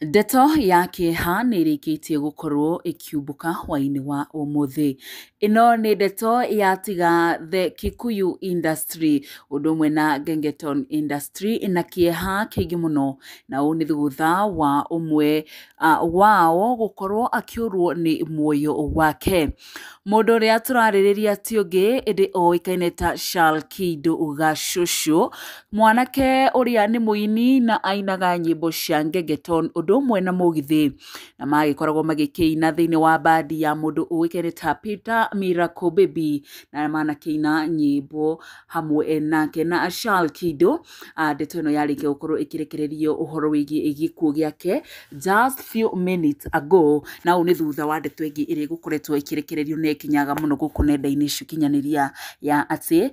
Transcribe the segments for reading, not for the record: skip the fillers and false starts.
Ndeto ya kĩeha nĩ ĩrĩkĩtie gũkorwo ĩkiumbũka hwaĩ-inĩ wa ũmũthĩ. Ĩno nĩ ndeto yatiga the Kikuyu industry ũndũ ũmwe na Gengetone industry na kĩeha kĩingĩ mũno, na ũũ nĩ thutha wa ũmwe wao gũkorwo akĩũrwo nĩ muoyo wake. Mũndũ ũrĩa tũrarĩrĩria ti ũngĩ ĩndĩ oĩkaine ta Shalkido Gacũcũ, mwanake ũrĩa nĩ mũini na ainaga nyĩmbo cia Gengetone ũndũ ũmwe na mũgithi, na magĩkoragwo magĩkĩina thĩinĩ wa bandi ya mũndũ ũĩkaine ta Peter Miracle Baby, na manakĩina nyĩmbo hamwe nake na Shalkido. Ndeto ĩno yarĩkia gũkorwo ĩkĩrekererio ũhoro wĩgiĩ gĩkuũ gĩake just few minutes ago, na ũũ nĩ thutha wa ndeto ĩngĩ ĩrĩa ĩgũkoretwo ĩkĩrekererio na ĩkinyaga mũno gũkũ nenda-inĩ cia ũkinyanĩria ya atĩ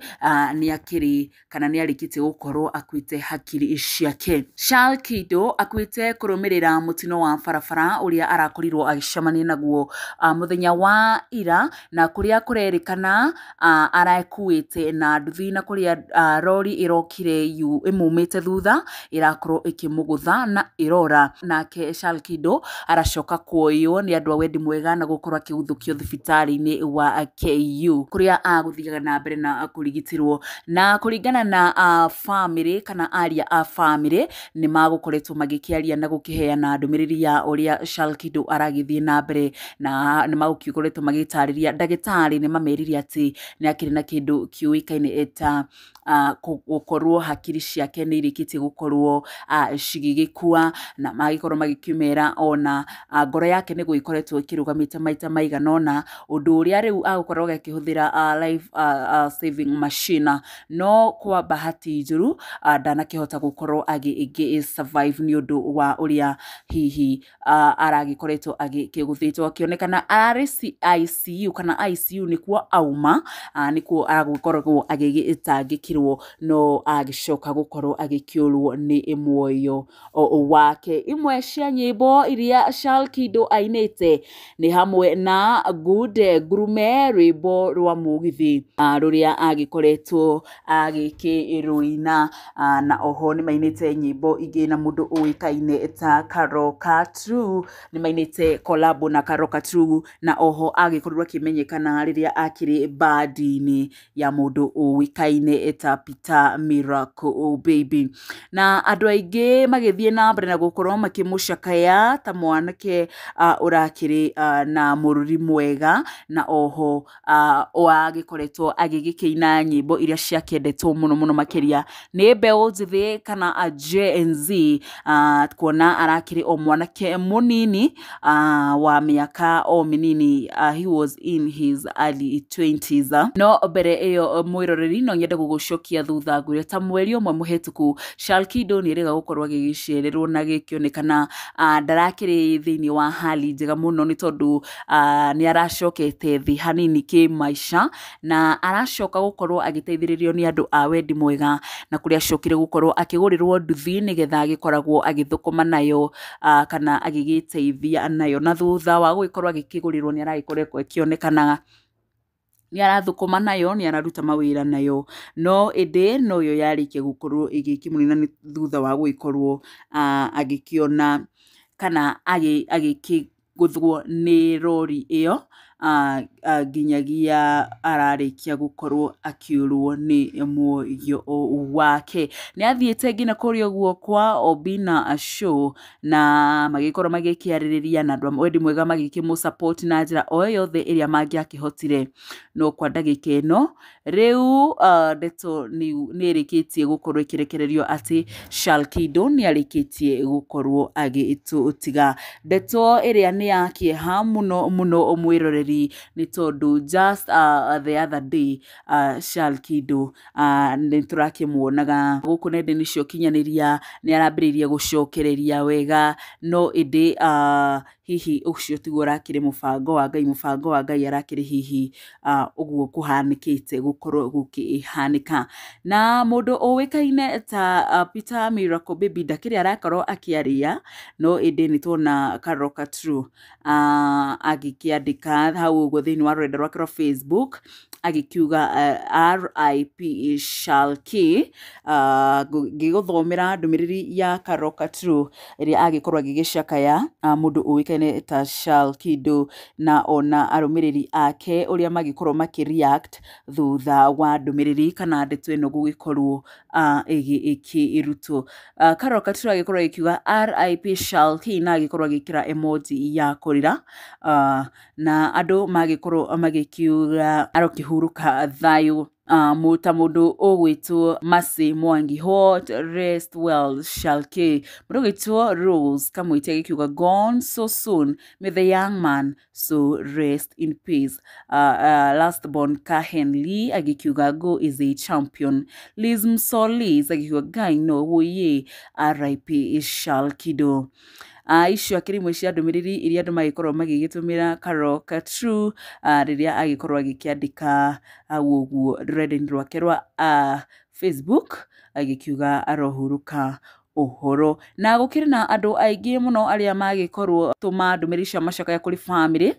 nĩ akĩrĩ kana nĩ arĩkĩtie gũkorwo akuĩte hakiri ciake. Shalkido akuĩte kũrũmĩrĩra mũtino wa barabara ũrĩa arakorirwo agĩcemania naguo mũthenya wa ira, na kũrĩa kũrerĩkana arakuĩte na nduthi, na kũrĩa rori ĩrokire ĩmumĩte thutha ĩrakorwo ĩkĩmũgũtha na ĩrora. Nake Shalkido aracoka kuoywo nĩ andũ a wendi mwega na gũkorwo akĩguthũkio thibitarĩ-inĩ wa KU kũrĩa agũthiaga na mbere na kũrigitĩrwo. Na kũringana na bamĩrĩ kana aria a bamĩrĩ nĩ magũkoretwo magĩkĩaria na gũkĩheana ndũmĩrĩri ya ũrĩa Shalkido aragĩthiĩ na mbere, na nĩ magũkoretwo magĩtarĩria ndagĩtarĩ nĩ mamerire atĩ nĩ akĩrĩ na kĩndũ kĩũĩkaine ta gũkorwo hakiri ciake nĩ irĩkĩtie gũkorwo cigĩgĩkua, na magĩkorwo magĩkĩmera ona ngoro yake nĩ gũgĩkoretwo ĩkĩrũgamĩte maita maigana ũna, ũndũ ũrĩa rĩu agũkorwo akĩhũthĩra life saving machine, no kwa bahati njũru ndanakĩhota gũkorwo agĩ survive nĩ ũndũ wa ũrĩa hihi aragĩkoretwo agĩkĩgũthĩtwo, akĩonekana ararĩ ICU kana ICU nĩkuo auma, nĩkuo agũkoragwo agĩgĩtangĩkĩrwo, no agĩcoka gũkorwo agĩkĩũrwo nĩ muoyo wake. Imwe cia nyĩmbo iria Shalkido ainĩte nĩ hamwe na Ngunde Ngurume, rwĩmbo rwa mũgithi rũrĩa agĩkoretwo agĩkĩrũina, na oho nĩ mainĩte nyĩmbo ingĩ na mũndũ ũĩkaine ta Karoka True, nĩ mainĩte collabo na Karoka True, na oho agĩkorirwo akĩmenyekana rĩrĩa akĩrĩ bandi-inĩ ya mũndũ ũĩkaine ta Peter Miracle Baby. Na andũ aingĩ magĩthiĩ na mbere na gũkorwo makĩmũcakaya ta mwanake ũrakĩrĩ na mũruri mwega, na oho wagĩkoretwo agĩgĩkĩina nyĩmbo iria ciakĩendetwo mũno mũno makĩria nĩ mbeũ njĩthĩ kana Gen Z, kuona arakĩrĩ o mwanake mũnini wa mĩaka o mĩnini, he was in his early 20s. No mbere ĩyo mwĩroreri no nyende gũgũcokia thutha ngwĩre ta mweri ũmwe mũhĩtũku Shalkido nĩ erĩga gũkorwo agĩgĩcererwo na gĩkĩonekana ndarakĩrĩ thĩinĩ wa hali njega mũno, nĩ tondũ nĩ aracokete thĩ hanini kĩmaica, na aracoka gũkorwo agĩteithĩrĩrio nĩ andũ a wendi mwega, na kũrĩa acokire gũkorwo akĩgũrĩrwo nduthi nĩgetha agĩkoragwo agĩthũkũma nayo kana agĩgĩteithia nayo, na thutha wa gũgĩkorwo agĩkĩgũrĩrwo nĩ aragĩkoretwo akĩonekana nĩ arathũkũma nayo, nĩ araruta mawĩra nayo, no ĩndĩ no yo yarĩkia gũkorwo ĩgĩkĩmũnina nĩ thutha wa gũgĩkorwo agĩkĩona kana agĩkĩgũthwo nĩ rori ĩyo nginyagia ararĩkia gũkorwo akĩũrwo nĩ muoyo wake. Nĩ athiĩte nginya kũrĩa ũguo kwa Obina Show na magĩkorwo magĩkĩarĩrĩria na andũ a wendi mwega magĩkĩmũ support na njĩra o yothe ĩrĩa mangĩakĩhotire, no kwa ndagĩka ĩno rĩu ndeto nĩ ĩrĩkĩtie gũkorwo ĩkĩrekererio atĩ Shalkido nĩ arĩkĩtie gũkorwo agĩtũtiga. Ndeto ĩrĩa nĩ ya kĩeha mũno mũno mwĩroreri, nĩ tondũ just the other day Shalkido nĩ tũrakĩmuonaga gũkũ nenda-inĩ cia ũkinyanĩria nĩ arambĩrĩirie gũcokereria wega, no ĩndĩ Hihi ũcio tiguo ũrakĩrĩ mũbango wa Ngai, mũbango wa Ngai arakĩrĩ hihi ũguo kũhanĩkĩte gũkorwo gũkĩhanĩka. Na mũndũ ũĩkaine ta Peter Miracle Baby ndakĩrĩ arakorwo akĩaria, no ĩndĩ nĩ tuona Carol Katru agĩkĩandĩka hau ũguo thĩinĩ wa rũrenda rwake rwa Facebook agĩkiuga RIP Shalki. Ngĩgũthomera ndũmĩrĩri ya Carol Katru ĩrĩa agĩkorwo agĩgĩcakaya mũndũ ũĩkaine ta Shalkido na ona arũmĩrĩri ake ũrĩa magĩkorwo makĩ react thutha wa ndũmĩrĩri kana ndeto ĩno gũgĩkorwo ĩkĩrutwo. Carol Katru agĩkorwo agĩkiuga RIP Shalki na agĩkorwo agĩkĩra emoji ya kũrĩra, na andũ magĩkorwo magĩkiuga arokĩhurũka thayũ. Ta mũndũ ũgwĩtwo Mercy Mwangi, what rest well Shalki. Mũndũ ũgwĩtwo Rose Kamwĩti agĩkiuga gone so soon, may the young man so rest in peace. Last born Kahen Lee agĩkiuga go is a champion. Liz Msolis agĩkiuga Ngai no woye RIP Shalkido. Icio akĩrĩ imwe cia ndũmĩrĩri iria andũ magĩkorwo magĩgĩtũmĩra Carol Katru rĩrĩa agĩkorwo agĩkĩandĩka hau ũguo rũrenda-inĩ rwake rwa Facebook agĩkiuga arohurũka ũhoro. Na gũkĩrĩ na andũ aingĩ mũno arĩa magĩkorwo tũma ndũmĩrĩri cia macakaya kũrĩ bamĩrĩ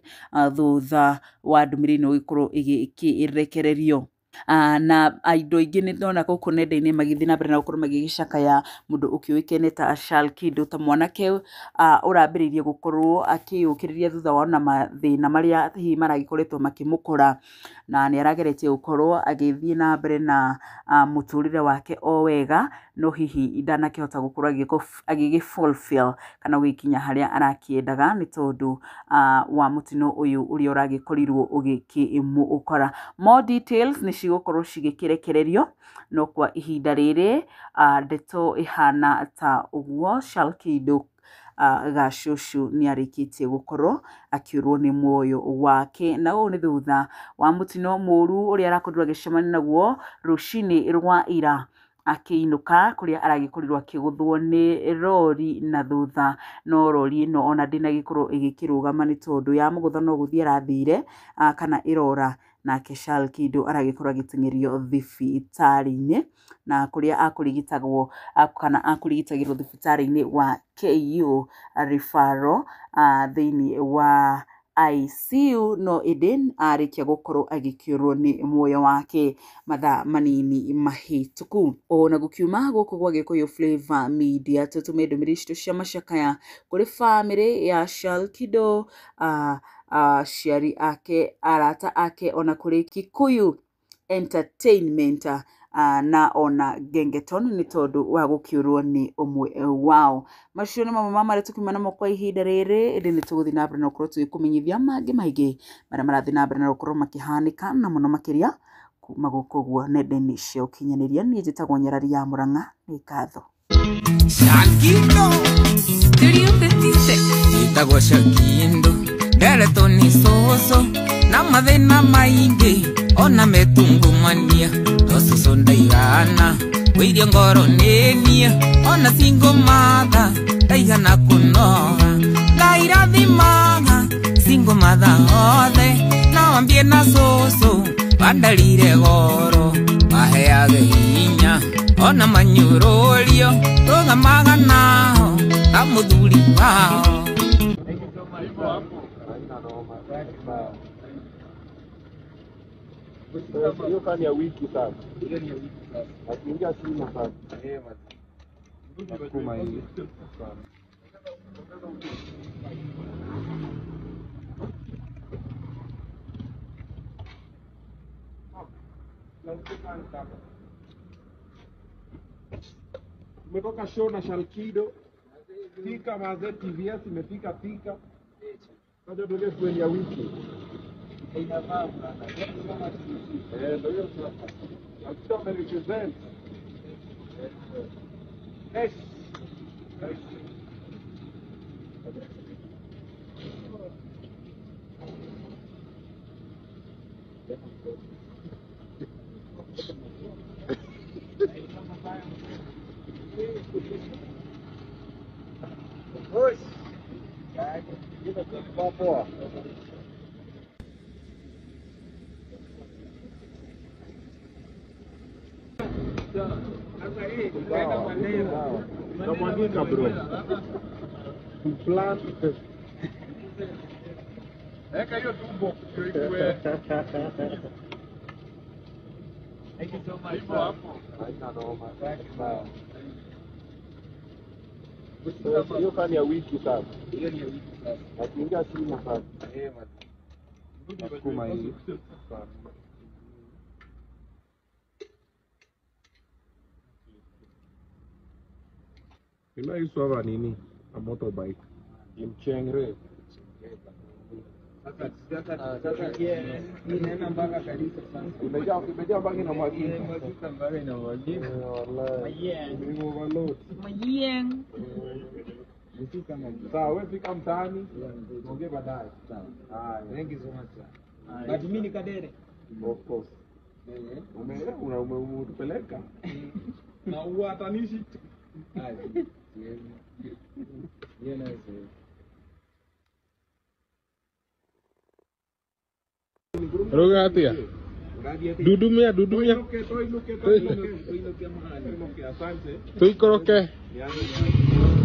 thutha wa ndũmĩrĩri ĩno gũgĩkorwo ĩgĩkĩrekererio. Na andũ aingĩ nĩ ndona gũkũ nenda-inĩ magĩthiĩ na mbere na gũkorwo magĩgĩcakaya mũndũ ũkĩũĩkaine ta Shalkido ta mwanake ũrambĩrĩirie gũkorwo akĩyũkĩrĩria thutha wa ona mathĩna marĩa hihi maragĩkoretwo makĩmũkora, na nĩ arageretie gũkorwo agĩthiĩ na mbere na mũtũrĩre wake o wega, no hihi ndanakĩhota gũkorwo agĩgĩ fulfill kana gũgĩkinya harĩa arakĩendaga nĩ tondũ wa mũtino ũyũ ũrĩa ũragĩkorirwo ũgĩkĩmũkora. More details nĩ cigũkorwo cigĩkĩrekererio, no kwa ihinda rĩrĩ ndeto ĩhana ta ũguo. Shalkido Gacũcũ nĩ arĩkĩtie gũkorwo akĩũrwo nĩ muoyo wake, na ũũ nĩ thutha wa mũtino mũru ũrĩa arakorirwo agĩcemania naguo rũcinĩ rwa ira akĩinũka kũrĩa aragĩkorirwo akĩgũthwo nĩ rori na thutha, no rori ĩno ona ndĩnagĩkorwo ĩgĩkĩrũgama nĩ tondũ yamũgũtha no gũthiĩ arathire kana ĩrora, nake Shalkido aragĩkorwo agĩteng'erio thibitarĩ-inĩ na kũrĩa akũrigitagwo kana akũrigitagĩrwo thibitarĩ-inĩ wa KU Referral thĩinĩ wa ICU, no ĩndĩ arĩkia gũkorwo agĩkĩũrwo nĩ muoyo wake mathaa manini mahĩtũku. Ona gũkiuma gũkũ gwa Gĩkũyũ Flavour Media tũtũme ndũmĩrĩri citũ cia macakaya kũrĩ bamĩrĩ ya Shalkido, aciari ake, arata ake, ona kũrĩ Kikuyu Entertainment na ona Gengeton nĩ tondũ wa gũkĩũrwo nĩ ũmwe wao. Macio nĩ mamwe ma marĩa tũkiuma namo kwa ihinda rĩrĩ, ĩndĩ nĩ tũgũthiĩ na mbere na gũkorwo tũgĩkũmenyithia mangĩ maingĩ marĩa marathiĩ na mbere na gũkorwo makĩhanĩka na mũno makĩria kuma gũkũ ũguo nenda-inĩ cia ũkinyanĩria. Niĩ njĩtagwo Nyarari ya Mũrang'a, nĩ ngatho. Shalkido Studio 56. Njĩtagwo Shalkido nderetwo nĩ cũcũ na mathĩna maingĩ ona metungumania no cũcũ ndaigana wĩirie ngoro nĩ niĩ ona single mother ndaigana kũnoga Ngai rathimaga single mother othe na wambie na cũcũ wandarire goro maheage hinya ona manyũrũrio rũgamaga nao ta mũthuri wao. Hiyo kani ya wiki sasa. Akiingia shimo sasa. Nasukuma hii. Umetoka show na Shalkido. Thika maze TVS imefika Thika. Sasa tuweke fueli ya wiki. Ndio hiyo sasa. Shalkido amerepresent. Yes. Push. Poa poa. Namwagika bro. Plan. Eka hiyo tumbo ndio ikue. Thank you so much. Hivyo hapo. Haina noma. Sawa. So, hiyo kani ya wiki sasa. Hiyo ni ya wiki sasa. Akiingia simu sasa. Eh, man. Nasukuma hii. You know, I used to have a nini, a motorbike in Chengre. Sasa inaenda mpaka kanisa sasa. Imejaa mpaka inamwagika. Inamwagika mpaka inamwagika. Eh, wallahi. Mayeng. Ni overload. Mayeng. Sawa, wewe fika mtaani, tuongee baadaye. Haya. Thank you so much sir. But mimi ni kadere. Of course. Umetupeleka. Na uhatanishi. Hiyo nayo siwezi. Ruga atia. Dudumia, dudumia. Toinuke, toinuke, toinuke. Toinuke, asante. Tuikoroke. Nianze.